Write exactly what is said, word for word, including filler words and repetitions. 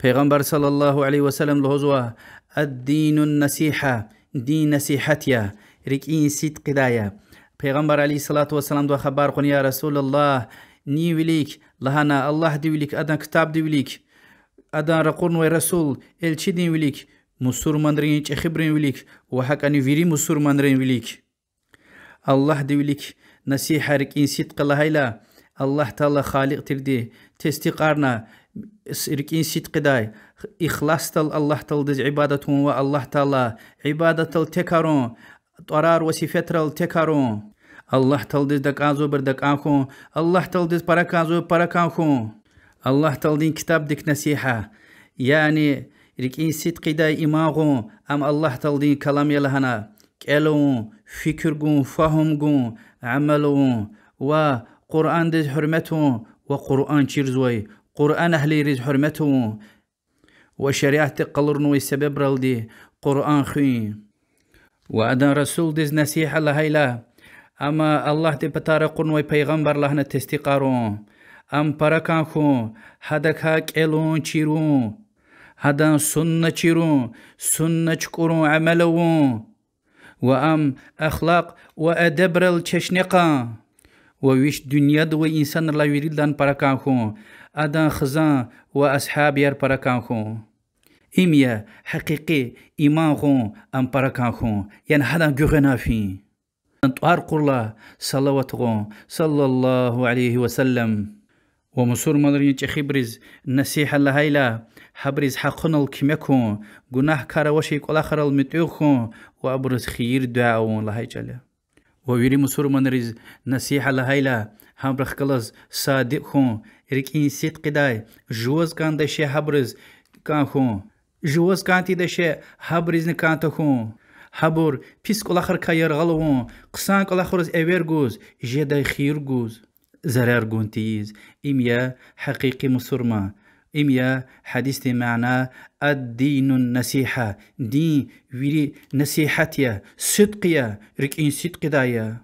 Пайгъамбар صلى الله عليه وسلم лугьузва: الدين النصيحة, дин насигьат я, рикӀин сидкьидай я. Пайгъамбар عليه الصلاة والسلامдивай хабар кьуна: يا رسول الله, нин вилик? Лагьана: Аллагьдин вилик, адан ктабдин вилик, адан ракъурнавай расул, элчидин вилик, мусурманрин чӀехибурун вилик ва гьакӀани вири мусурманрин вилик. Аллагьдин вилик насигьат, рикӀин сидкьи лагьайла, Аллагь Таала Халикь тирди тестикьарна, рикӀин сидкьидай, ихласдал Аллагь Тааладиз ибадат авун ва Аллагь Таала ибадатдал текарун, тӀварар ва сифетрал текарун. Аллагь Тааладиз такӀанзавайбур такӀан хьун, Аллагь Тааладиз пара кӀанзавайбур пара кӀан хьун. Аллагь Тааладин ктабдик насигьат, яни рикӀин сидкьидай иман гъун, ам Аллагь Тааладин калам я лагьана, кӀел авун, фикир гун, фагьум гун, амал авун, ва Къуръандиз гьуьрмет авун ва Къуръан чирзавай, Къуръан агьлийриз гьуьрмет авун, ва шариатди къалурнавай себебралди Къуръан хуьн. Ва адан расулдиз насигьат лагьайла, ам Аллагьдин патай ракъурнавай пайгъамбар лагьана тестикьарун, ам пара кӀан хьун, гьадакай кӀелун, чирун, гьадан сунна чирун, сунна чукӀурун, амал авун, ва ам ахлакь ва эдебрал чешне кьун, ва вич дуьньяда авай инсанрилай виридалай пара кӀан хьун, адан хизан ва асгьабияр пара кӀан хьун. Им я гьакъикъи иман гъун, ам пара кӀан хьун, яни гьадан гуьгъуьна фин. Адан тӀвар кьурла салават гъун, صلى الله عليه وسلم. Ва мусурманрин чӀехибуруз насигьат лагьайла, гьабуруз гьахъунал куьмек гун, гунагькар авачир кӀвалахрал муьтӀуьгъ хьун ва абуруз хийир-дуьа авун лагьай чӀал я. Ва вири мусурманриз насигьат лагьайла, гьабурухъ галаз садикь хьун, рикӀин сидкьидай, жуваз кӀандай шей гьабуруз кӀан хьун, жуваз кӀан тийидай шей гьабурузни кӀан тахьун, гьабур пис кӀвалахрикай яргъал авун, хъсан кӀвалахриз эвер гуз, жедай хийир гуз, зарар гун тийиз. Им я гьакъикъи мусурман. Им я гьадисдин мана: الدين النصيحة, дин вири насигьат я, сидкь я, рикӀин сидкьидай я.